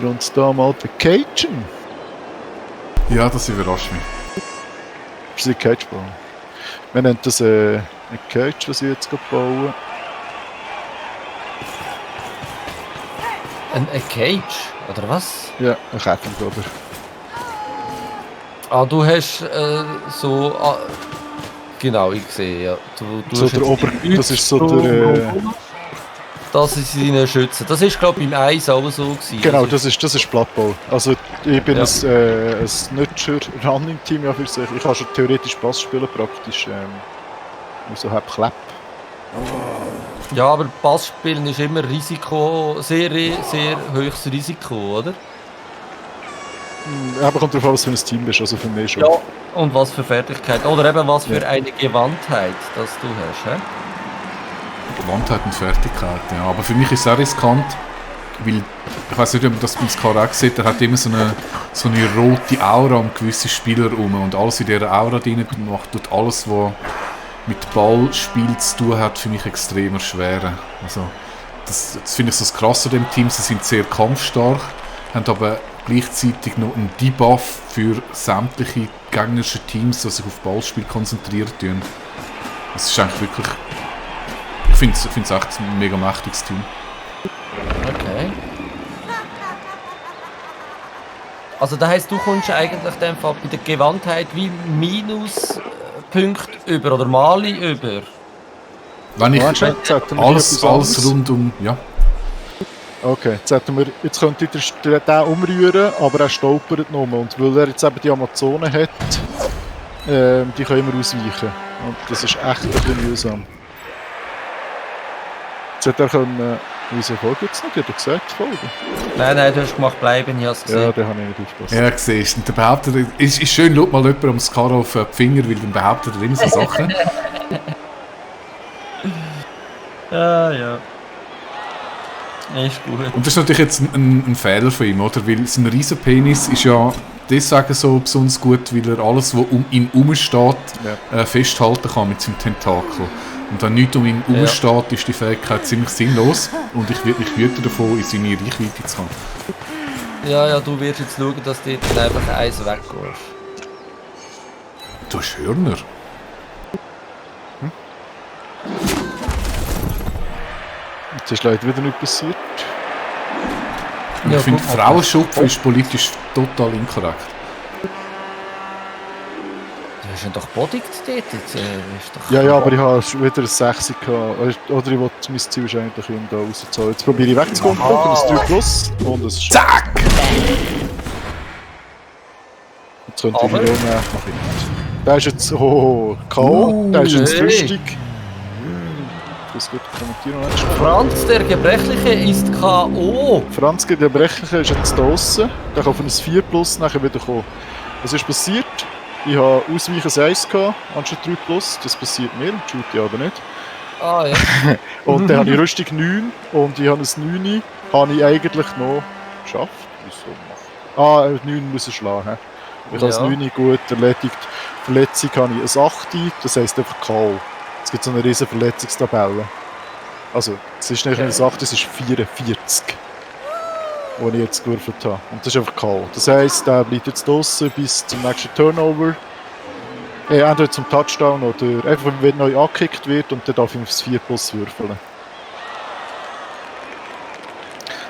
wir uns da mal becagen. Ja, das überrascht mich. Das ist ein Cage bauen. Wir nennen das eine Cage, was ich jetzt gerade baue. Ein Cage? Oder was? Ja, ein Kettenbruder. Ah, du hast so... genau, ich sehe, ja. Du So hast der jetzt Ober... die Das ist so Leute der... Das ist seine Schützen. Das ist, glaube ich, im Eis auch so gewesen. Genau, das ist Blattball. Also ich bin Ja. ein Nutcher-Running-Team ja für sich. Ich kann schon theoretisch Pass spielen, praktisch so halb Klepp. Ja, aber Passspielen ist immer Risiko, sehr hohes Risiko, oder? Aber kommt darauf an, was für ein Team bist, also für mich schon. Ja. Und was für Fertigkeit. Oder eben was für eine Gewandtheit, das du hast, hä? Gewandtheit und Fertigkeit, ja. Aber für mich ist es auch riskant, weil, ich weiß nicht, ob man das beim Skarak sieht, er hat immer so eine rote Aura um gewisse Spieler herum und alles in dieser Aura drin tut alles, was mit Ballspiel zu tun hat, für mich extrem erschweren. Also, das finde ich so das Krasse an dem Team, sie sind sehr kampfstark, haben aber gleichzeitig noch einen Debuff für sämtliche gegnerische Teams, die sich auf Ballspiel konzentrieren tun. Das ist eigentlich wirklich... Ich finde es echt ein mega mächtiges Team. Okay. Also das heisst, du kommst eigentlich in dem Fall bei der Gewandtheit wie Minuspunkte über oder Mali über. Wenn ich Jetzt hätten wir alles etwas anderes. rundum... Ja. Okay, jetzt könnte ich den umrühren, aber er stolpert nur. Und weil er jetzt eben die Amazonen hat, die können immer ausweichen. Und das ist echt ein bisschen mühsam. Jetzt hätte er können... Wieso folgt jetzt nicht? Ich habe gesagt, folgen. Nein, du hast gemacht bleiben, ich habe es Ja, gesehen. den habe ich nicht aufgepasst. Ja, siehst du. Und der behauptet, ist schön, schaut mal jemand am Skara auf die Finger, weil dann behauptet er immer so Sachen. Ja. Ist gut. Und das ist natürlich jetzt ein Fehler von ihm, oder? Weil sein Riesenpenis ist ja deswegen so besonders gut, weil er alles, was um ihn herum steht, festhalten kann mit seinem Tentakel. Und wenn nichts um ihn herum steht, ist die Fähigkeit ziemlich sinnlos. Und ich würde mich hüten davon, in seine Reichweite zu kommen. Ja, du wirst jetzt schauen, dass du dann einfach eins weggehst. Du hast Hörner. Jetzt ist leider wieder nicht passiert. Und Ja, ich finde, gut, Frauenschupfen ist politisch total inkorrekt. Du hast ihn doch bodigt dort. Jetzt, ist doch Ja, aber ich habe wieder ein 6 gehabt. Oder ich wollte, mein Ziel ist eigentlich, ihn da rauszuholen. Jetzt probiere ich wegzukommen für das 3 Plus. Und es ist... Zack! Jetzt könnte ich wieder nachmachen. Der ist jetzt... Oh, K.O. Der ist jetzt hey. lustig. Das gut kommentieren. Franz, der Gebrechliche, ist K.O. Franz der Brecher ist jetzt draußen. Der kann auf ein 4 Plus nachher wieder kommen. Was ist passiert? Ich habe Ausweichen 1 gehabt, anstatt 3 Plus. Das passiert mir, Judy aber nicht. Ah ja. Und dann habe ich Rüstung 9 und ich habe ein 9, habe ich eigentlich noch geschafft. Wieso machen? 9 muss ich schlagen. Ich habe das 9 gut erledigt. Verletzung habe ich ein 8, das heisst einfach K.O. Es gibt so eine riesen Verletzungstabelle. Also, es ist nicht ein 8, es ist 44, wo ich jetzt gewürfelt habe. Und das ist einfach K.O. Das heisst, der bleibt jetzt draussen bis zum nächsten Turnover. Entweder zum Touchdown oder einfach wenn neu angekickt wird und dann darf ich aufs 4 Plus würfeln.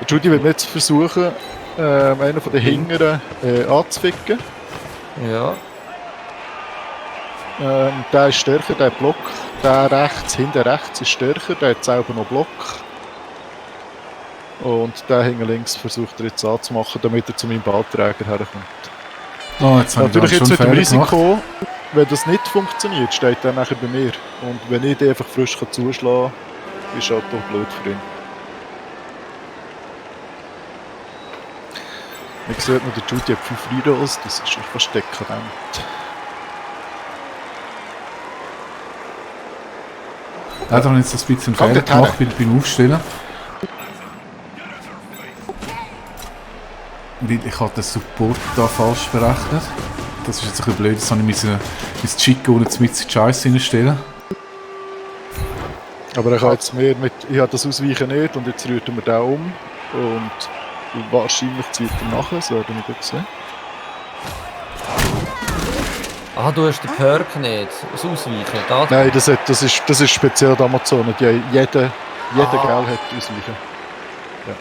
Der Judy wird mir jetzt versuchen, einen von den Hingern anzuficken. Ja. Der ist stärker, der Block. Der rechts, hinten rechts ist stärker, der hat selber noch Block. Und der hinten links versucht er jetzt anzumachen, damit er zu meinem Ballträger herkommt. Oh, jetzt habe Natürlich ich jetzt schon mit dem Fehler gemacht. Risiko, wenn das nicht funktioniert, steht er nachher bei mir. Und wenn ich den einfach frisch zuschlagen kann, ist halt doch blöd für ihn. Wie sieht man, der Judy hat 5 Redos, das ist fast dekadent. Ja, da habe ich jetzt ein bisschen Komm, Fehler der gemacht beim Aufstellen. Weil ich habe den Support da falsch berechnet. Das ist jetzt ein bisschen blöd, jetzt habe ich mein Chico und jetzt mit die Scheiße reinstellen. Aber ich habe jetzt mehr mit, ich habe das Ausweichen nicht und jetzt rührt er mir den um und Wahrscheinlich zieht er nachher, das werden wir dann sehen. Ah, du hast den Perk nicht. Das Ausweichen. Das Nein, das ist speziell die Amazonen. Jeder Gel hat Ausweichen. Ja.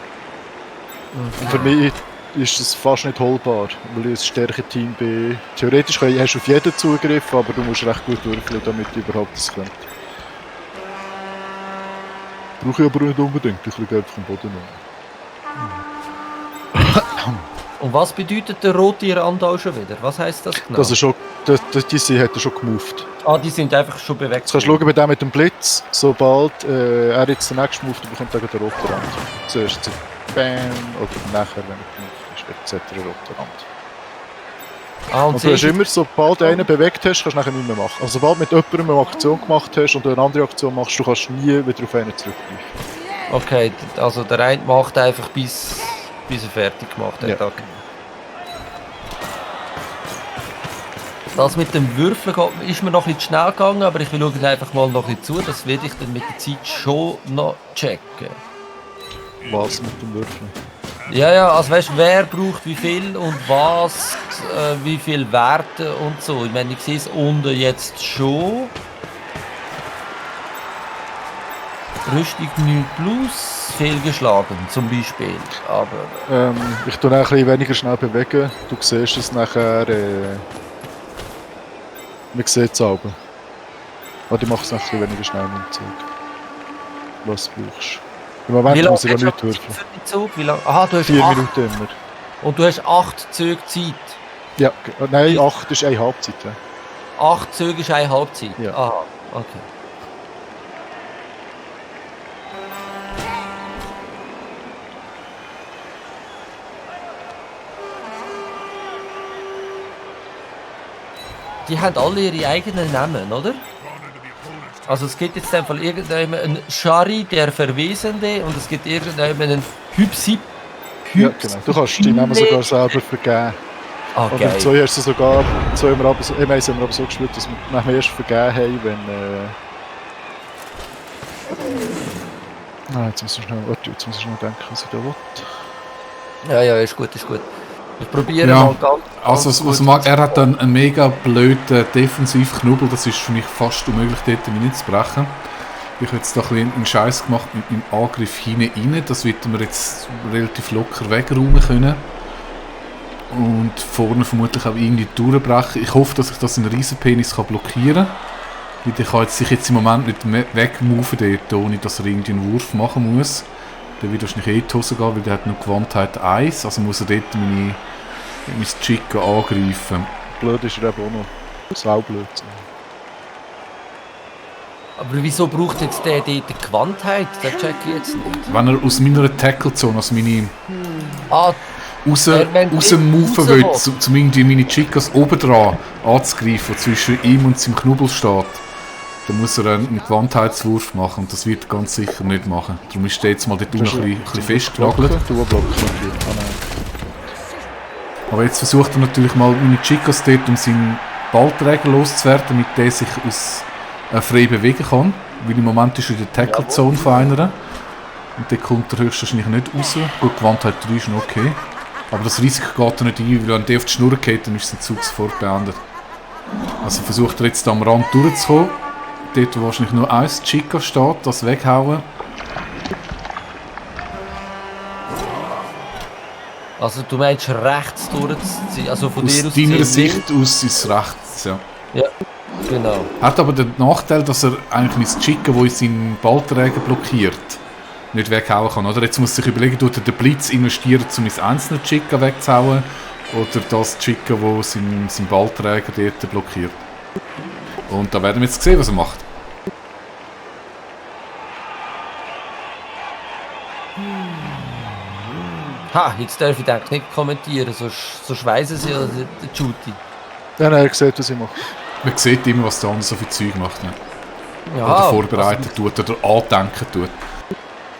Für mich ist es fast nicht holbar, weil ich ein Stärke-Team bin. Theoretisch hast du auf jeden Zugriff, aber du musst recht gut würfeln, damit du überhaupt das könnt. Brauche ich aber nicht unbedingt, ich liege einfach am Boden. Und was bedeutet der rote Rand auch schon wieder? Was heisst das genau? Das ist schon, diese hat er schon gemoved. Ah, die sind einfach schon bewegt. Jetzt kannst du schauen, bei dem mit dem Blitz, sobald er jetzt den nächsten Move bekommt, gegen den roten Rand. Zuerst so BAM oder nachher, wenn er gemoved ist, jetzt hat er einen roten Rand. Ah, Und du hast immer, sobald du einen bewegt hast, kannst du nachher nicht mehr machen. Also sobald du mit jemandem eine Aktion gemacht hast und du eine andere Aktion machst, du kannst nie wieder auf einen zurückgreifen. Okay, also der eine macht einfach bis er fertig gemacht hat. Ja. Okay. Das mit dem Würfeln ist mir noch ein bisschen schnell gegangen, aber ich will schauen einfach mal noch ein bisschen zu. Das werde ich dann mit der Zeit schon noch checken. Was mit dem Würfeln? Ja, also weißt du, wer braucht wie viel und was, wie viel Werte und so. Ich meine, ich sehe es unten jetzt schon. Rüstung 9 plus, fehlgeschlagen zum Beispiel. Aber Ich tue ein bisschen weniger schnell bewegen. Du siehst es nachher. Man sieht es aber. Aber ich mache es ein bisschen weniger schnell im Zug. Was brauchst du? Im Moment muss ich ja nichts würfeln. für den Zug? Wie lang? Aha, du hast 4 8. Minuten immer. Und du hast 8 Züge Zeit. Ja, nein, 8 ist eine Halbzeit. Ja. 8 Züge ist eine Halbzeit. Ja. Aha, okay. Die haben alle ihre eigenen Namen, oder? Also es gibt jetzt einfach irgendeinen Shari, der Verwesende, und es gibt irgendeinen Hypsip. Ja, genau. Du kannst die Namen sogar selber vergeben. Ah, Und geil. im 2 hast du sogar, im 2 haben wir aber so, im 1 haben wir aber so gespielt, dass wir nachher erst vergeben haben, wenn... jetzt muss ich schnell, jetzt muss ich schnell denken, was ich da will. Ja, ist gut, ist gut. Ich probiere Ja, mal ganz also was mag, er hat dann einen mega blöden Defensivknubbel, das ist für mich fast unmöglich, dort ihn zu brechen. Ich habe jetzt da ein bisschen einen Scheiß gemacht mit meinem Angriff hinein, das wird wir jetzt relativ locker wegräumen können. Und vorne vermutlich auch irgendwie durchbrechen. Ich hoffe, dass ich das in Riesenpenis blockieren kann. Weil der kann sich jetzt im Moment nicht wegmoven dort, ohne dass er irgendwie einen Wurf machen muss. Der wird wahrscheinlich in die Hose gehen, weil der hat noch Gewandtheit 1. Also muss er dort mein Chica angreifen. Blöd ist er eben auch noch. Saublöd. Aber wieso braucht jetzt der die Gewandtheit? Das check ich jetzt nicht. Wenn er aus meiner Tackle-Zone, also meine Ah, rausmoven will, um irgendwie meine Chicas oben dran anzugreifen, zwischen ihm und seinem Knubbel steht, dann muss er einen Gewandtheitswurf machen und das wird er ganz sicher nicht machen. Darum ist der jetzt mal dort noch ein bisschen festgenagelt. Du blockst natürlich. Ah, nein. Aber jetzt versucht er natürlich mal meine Chicas dort, um seinen Ballträger loszuwerden, damit der sich frei bewegen kann. Weil im Moment ist er in der Tackle-Zone von einer. Und der kommt er höchstwahrscheinlich nicht raus. Gut, Gewandtheit 3 ist noch okay. Aber das Risiko geht er nicht ein, weil wenn der auf die Schnur geht, dann ist sein Zug sofort beendet. Also versucht er jetzt am Rand durchzukommen. Dort, wo wahrscheinlich nur ein Chica steht, das weghauen. also du meinst rechts durchzuziehen? Also von dir Aus aus deiner gesehen Sicht aus ist es rechts, ja. Ja, genau. Hat aber den Nachteil, dass er eigentlich mein Chica, wo seinen Ballträger blockiert, nicht weghauen kann. Oder jetzt muss er sich überlegen, tut er den Blitz investieren, um mein einzelnes Chica wegzuhauen, oder das Chica, wo seinen Ballträger dort blockiert. Und da werden wir jetzt sehen, was er macht. Ha, jetzt darf ich eigentlich nicht kommentieren, sonst weiss es ja der Juti. Ja, nein, er sieht, was ich mache. Man sieht immer, was der andere so viel Zeug macht. Ne? Ja, Oder vorbereitet tut, oder andenken tut.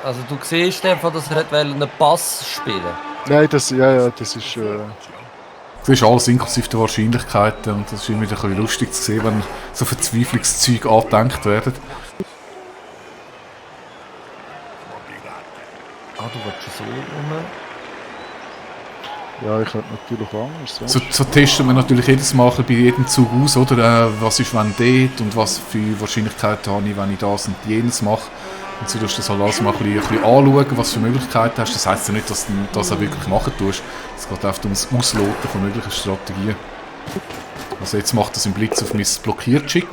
Also du siehst einfach, dass er einen Pass spielen Nein, das ist... Das ist alles inklusive der Wahrscheinlichkeiten und das ist immer wieder ein bisschen lustig zu sehen, wenn so Verzweiflungszeug angedenkt werden. Ah, du willst schon so rum. Ja, ich könnte natürlich anders. So testen wir natürlich jedes Mal bei jedem Zug aus, oder? Was ist wenn dort und was für Wahrscheinlichkeiten habe ich, wenn ich das und jenes mache. Und so tust du das halt alles mal ein bisschen anschauen, was für Möglichkeiten hast. Das heisst ja nicht, dass du das auch wirklich machen tust. Es geht einfach ums Ausloten von möglichen Strategien. Also jetzt macht das im Blitz auf mein Blockiertschick.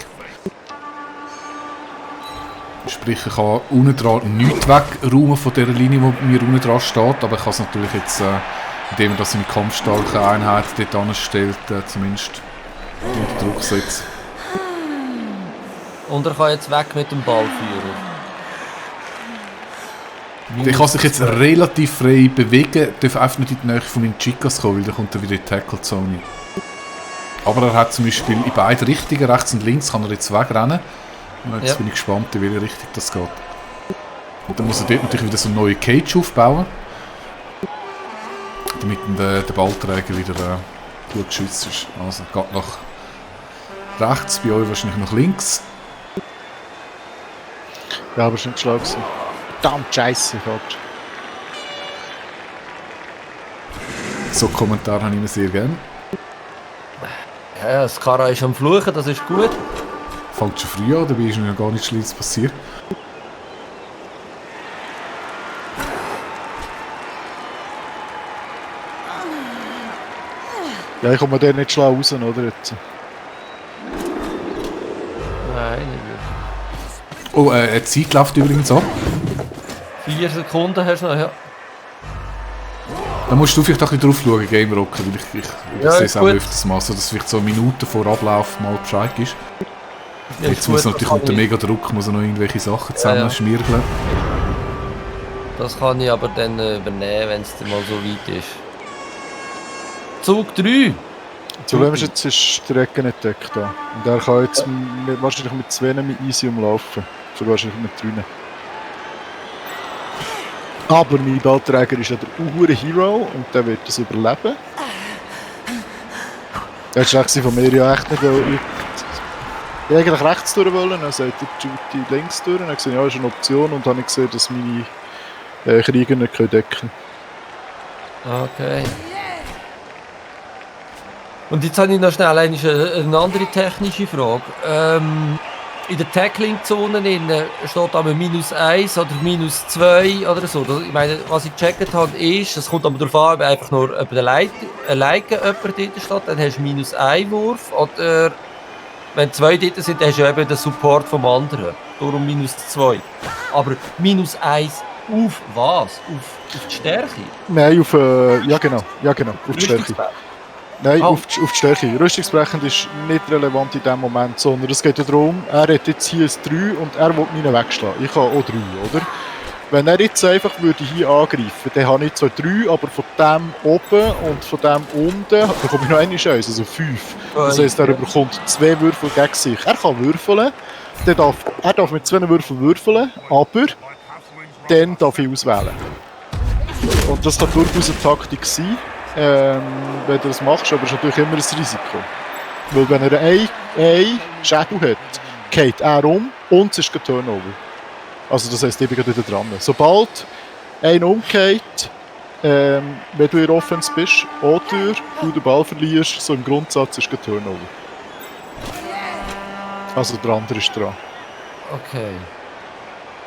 Sprich, ich kann unten dran nichts wegräumen von der Linie, die mir unten dran steht, aber ich kann es natürlich jetzt, indem man das in eine kampfstarke Einheit dort anstellt, zumindest unter Druck setzen. Und er kann jetzt weg mit dem Ballführer. Der kann sich jetzt relativ frei bewegen, darf einfach nicht in die Nähe von meinen Chicas kommen, weil dann kommt er wieder in die Tackle-Zone. Aber er hat zum Beispiel in beide Richtungen, rechts und links, kann er jetzt wegrennen. Und jetzt bin ich gespannt, in welche Richtung das geht. Und dann muss er dort natürlich wieder so eine neue Cage aufbauen, damit der Ballträger wieder gut geschützt ist. Also geht nach rechts, bei euch wahrscheinlich nach links. Ja, aber es war nicht schlau gewesen. Verdammt scheisse, falsch. So Kommentare habe ich immer sehr gerne. Ja, das Kara ist am Fluchen, das ist gut. Fängt schon früh an, dabei ist noch gar nichts Schlimmes passiert. Ja, ich komme da nicht schlau raus, oder? Jetzt. Nein, nicht wirklich. Oh, die Zeit läuft übrigens ab. 4 Sekunden hast du noch, ja. Da musst du vielleicht auch ein bisschen drauf schauen, Game Rocker, weil ich sehe es auch öfters mal, so dass vielleicht so eine Minute vor Ablauf mal Bescheid ist. Ja, Jetzt muss natürlich unter mega Druck muss er noch irgendwelche Sachen zusammenschmirgeln. Das kann ich aber dann übernehmen, wenn es dann mal so weit ist. Zug 3! Das Problem ist, jetzt ist der Ecke nicht deckt da. Und er kann jetzt wahrscheinlich mit 2 mit easy umlaufen. Sogar wahrscheinlich mit 3. Aber mein Ballträger ist ja der Uhure Hero und der wird das überleben. Das war echt von mir ja echt nicht. Ich wollte eigentlich rechts durch wollen, dann sagt der Judy links durch. Dann habe ich gesehen, ja, das ist eine Option und habe ich gesehen, dass meine Krieger nicht decken können. Okay. Und jetzt habe ich noch schnell eine andere technische Frage. In der Tackling-Zone steht aber -1 oder -2 oder so. Ich meine, was ich gecheckt habe, ist, es kommt aber darauf an, ob einfach nur über den alleine jemand dort steht, dann hast du -1 Wurf. Oder wenn 2 dort sind, dann hast du eben den Support vom anderen. Darum -2. Aber -1 auf was? Auf die Stärke? Nein, auf ja genau, auf die Stärke. Nein, auf die Stärke. Rüstungsbrechend ist nicht relevant in dem Moment, sondern es geht ja darum, er hat jetzt hier ein 3 und er will meinen wegschlagen. Ich habe auch 3, oder? Wenn er jetzt einfach würde hier angreifen, dann habe ich zwar 3, aber von dem oben und von dem unten, da komme ich noch eine Chance, also 5. Das heisst, er bekommt 2 Würfel gegen sich. Er kann würfeln, er darf mit 2 Würfeln würfeln, aber dann darf ich auswählen. Und das kann durchaus eine Taktik sein, wenn du das machst, aber es ist natürlich immer ein Risiko. Weil wenn er einen Schädel hat, geht er um und es ist ein Turnover. Also das heisst, ich bin gerade wieder dran. Sobald einer umgeht, wenn du in der Offense bist, oder du den Ball verlierst, so im Grundsatz ist ein Turnover. Also der andere ist dran. Okay.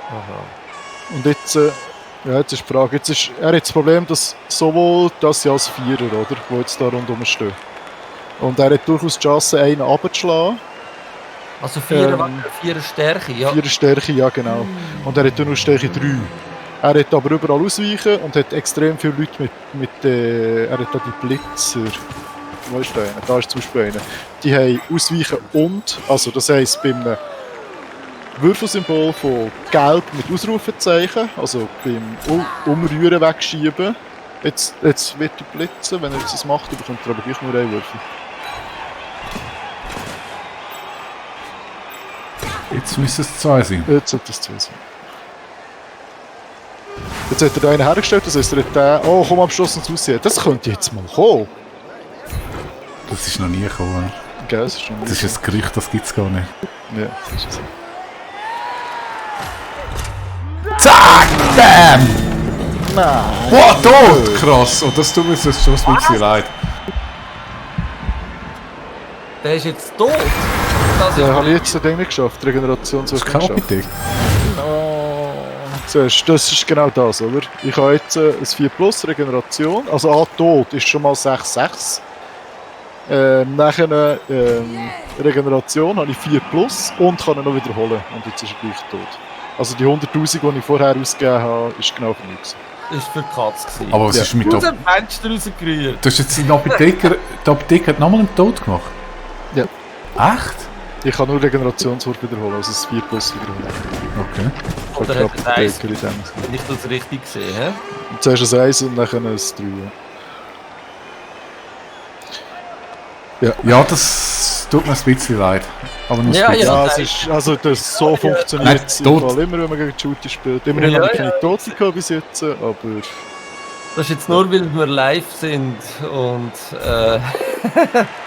Aha. Und jetzt, ja, jetzt ist die Frage, er hat das Problem, dass sowohl das ja als Vierer, oder, die jetzt da rundherum stehen. Und er hat durchaus die Chance, einen runterzuschlagen. Also 4 Stärke, ja. 4 Stärke, ja genau. Und er hat nur Stärke 3. Er hat aber überall ausweichen und hat extrem viele Leute mit er hat da die Blitzer. Wo ist der eine? Da ist zum Beispiel einer. Die haben Ausweichen und, also das heisst, bei einem Würfelsymbol von Gelb mit Ausrufezeichen, also beim Umrühren wegschieben. Jetzt wird er blitzen, wenn er jetzt das macht, bekommt er aber gleich nur einen Würfel. Jetzt müssen es 2 sein. Jetzt sollte es 2 sein. Jetzt hat er da einen hergestellt, das heisst, er hat den, oh komm am Schluss ins Aussehen. Das könnte jetzt mal kommen. Das ist noch nie gekommen. Gell, das ist schon Das ist ein Gerücht, das gibt es gar nicht. Ja, das ist so. Zack! Bam! Nein! Boah, tot! Krass, und das tut mir jetzt schon ein bisschen leid. Der ist jetzt tot. Das Ja, ist habe ich jetzt das Ding nicht geschafft, die Regeneration zu Das ist kein geschafft. Appetit. Siehst du, das ist genau das, oder? Ich habe jetzt ein 4 Plus Regeneration, also tot ist schon mal 6,6. Nachher Regeneration habe ich 4 Plus und kann ihn noch wiederholen. Und jetzt ist er gleich tot. Also die 100'000, die ich vorher ausgegeben habe, ist genau für mich. ist für die Katze gewesen. Aber was Ja. ist mit Aus der... dem Fenster rausgerührt. Du hast jetzt den Apotheker... Der Apotheker hat nochmal einen Tod gemacht? Ja. Echt? Ich kann nur Regenerationswort wiederholen, also das 4 Plus wiederholen. Okay. Ich Oder habe hat er eins? Apotheker in dem Sinne. Wenn ich das richtig sehe, hä? Zuerst ein 1 und dann ein 3. Ja, das tut mir ein bisschen leid. Aber nur ein Ja, bisschen. Ja, Ja, es ist, also das so funktioniert Nein, es tot. im Fall immer, wenn man gegen Shooter spielt. Immerhin Ja, habe ich ja. keine Tote gehabt bis jetzt, aber Das ist jetzt nur, weil wir live sind und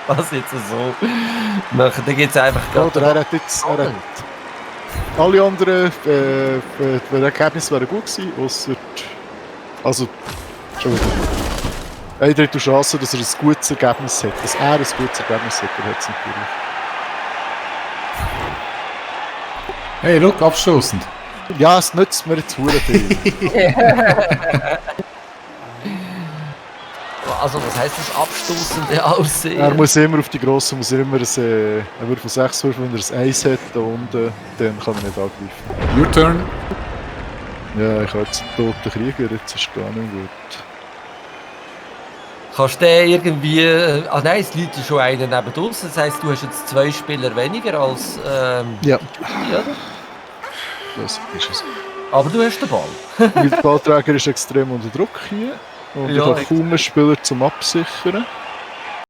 was jetzt so. Nachher dann gibt es einfach oder er hat jetzt alle anderen Ergebnisse wären gut gewesen, ausser also schon wieder. 1/3 Chance, dass er ein gutes Ergebnis hat. Dass er ein gutes Ergebnis hat, er hat es natürlich. Hey, look, abstoßend. Ja, es nützt mir jetzt verdammt viel. Also was heisst das abstoßende Aussehen? Er muss immer auf die Grossen, muss er immer er würde von 6 würfeln, wenn er ein 1 hat, da unten, dann kann er nicht angreifen. Your turn. Ja, ich habe jetzt einen toten Krieger, jetzt ist gar nicht gut. Kannst du den irgendwie... Ah nein, es liegt ja schon einer neben uns. Das heisst, du hast jetzt 2 Spieler weniger als... Ja, ja, das ist es. aber du hast den Ball. Weil der Ballträger ist extrem unter Druck hier. Und Ja, ich habe extrem. kaum einen Spieler zum Absichern.